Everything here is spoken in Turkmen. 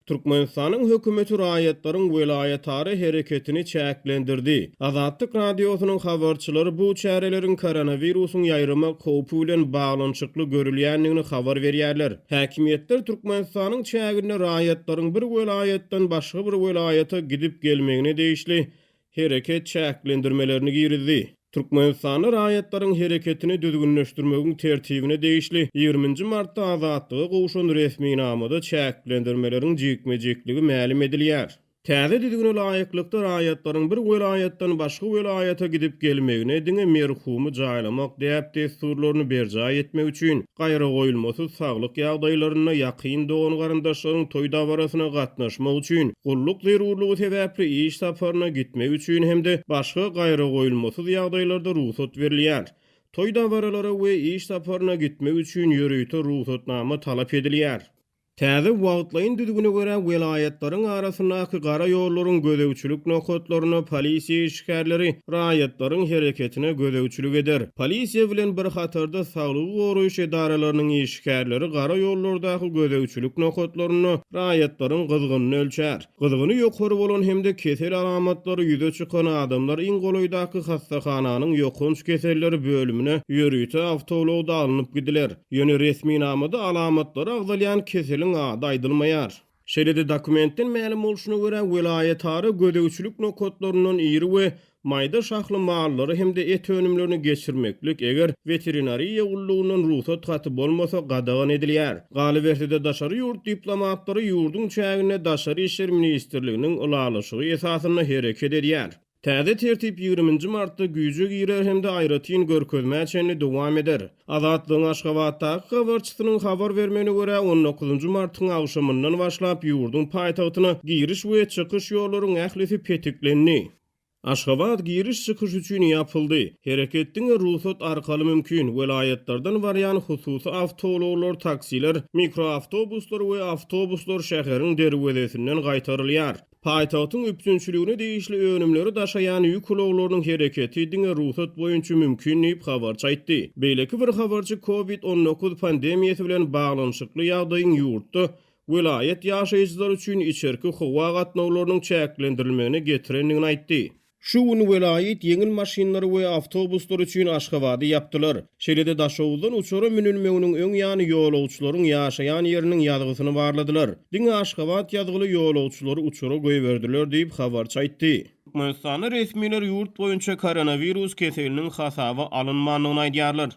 Türkmenistanyň hökümeti raýatlaryň welaýatara hereketini çäklendirdi. Azatlyk Radiosynyň habarçylary bu çäreleriň koronawirusyň ýaýramak howpy bilen baglanyşykly görülýändigini habar berýärler. Häkimiýetler Türkmenistanyň çäginde raýatlaryň bir welaýatdan başga bir welaýata gidip-gelmegine degişli hereket çäklendirmelerini girizdi. Türkmenistanda raýatlaryň hereketini düzgünleşdirmegiň tertibine degişli ýigriminji martda Azatlyga gowşan resminamada çäklendirmeleriň jikme-jikligi mälim edilýär. Täze düzgüne laýyklykda, raýatlaryň bir welaýatdan başga welaýata gidip-gelmegine diňe merhumy jaýlamak däp-dessurlaryny berjaý etmek üçin, gaýragoýulmasyz saglyk ýagdaýlarynda ýakyn dogan-garyndaşlaryň toý dabarasyna gatnaşmak üçin, gulluk zerurlygy sebäpli iş saparyna gitmek üçin hem-de başga gaýragoýulmasyz ýagdaýlarda rugsat berilýär. Toý dabaralara we iş saparyna gitmek üçin ýörite rugsatnama talap edilýär. Täze wagtlaýyn düzgüne görä, welaýatlaryň arasyndaky gara ýollaryň gözegçilik nokatlarynda polisiýa işgärleri raýatlaryň hereketine gözegçilik eder. Polisiýa bilen bir hatarda saglygy goraýyş edaralarynyň işgärleri gara ýollardaky gözegçilik nokatlarynda raýatlaryň gyzgynyny ölçär. Gyzgyny ýokary bolan hem-de kesel alamatlary ýüze çykan adamlar iň golaýdaky hassahananyň ýokanç keselleri bölümine ýörite awtoulagda alnyp gidiler. Ýöne resminamada alamatlary agzalýan keseliň ady aýdylmaýar. Şeýle-de dokumentden mälim bolşuna görä, welaýatara gözegçilik nokatlaryndan iri we Maýda şahly mallary hem-de et önümlerini geçirmeklik, eger weterinariýa gullugyndan rugsat haty bolmasa, gadagan edilýär. Galyberse-de, daşary ýurt diplomatlary ýurduň çäginde Daşary işler ministrliginiň ylalaşygy esasynda hereket edýär. Täze tertip ýigriminji martda güýje girer hem-de aýratyn görkezmä çenli dowam eder. Azatlygyň Aşgabatdaky habarçysynyň habar bermegine görä, on dokuzynjy martyň agşamyndan başlap ýurduň paýtagtyna giriş we çykyş ýollaryň ählisi petiklendi. Aşgabat giriş-çykyş üçin ýapyldy. Hereket diňe rugsat arkaly mümkin. Welaýatlardan barýan hususy awtoulaglar, taksiler, mikroawtobuslar we awtobuslar şäheriň derwezesinden gaýtarylýar. Paýtagtyň üpjünçiligine degişli önümleri daşaýan ýük ulaglarynyň hereketi diňe rugsat boýunça mümkin diýip, habarçy aýtdy. Beýleki bir habarçy Covid 19 pandemiýasy bilen baglanyşykly ýagdaýyň ýurtda welaýat ýaşaýjylary üçin içerki howa gatnawlarynyň çäklendirilmegine getirendigini aýtdy. Şu gün welaýat ýeňil maşynlary we awtobuslar üçin Aşgabady ýapdylar. Şeýle-de Daşoguzdan uçara münülmeginiň öň ýany ýolagçylaryň ýaşaýan ýeriniň ýazgysyny barladylar. Diňe Aşgabat ýazgyly ýolagçylary uçara goýberdiler diýip, habarçy aýtdy. Türkmenistanda resmiler ýurt boýunça koronawirus keseliniň hasaba alynmandygyny aýdýarlar.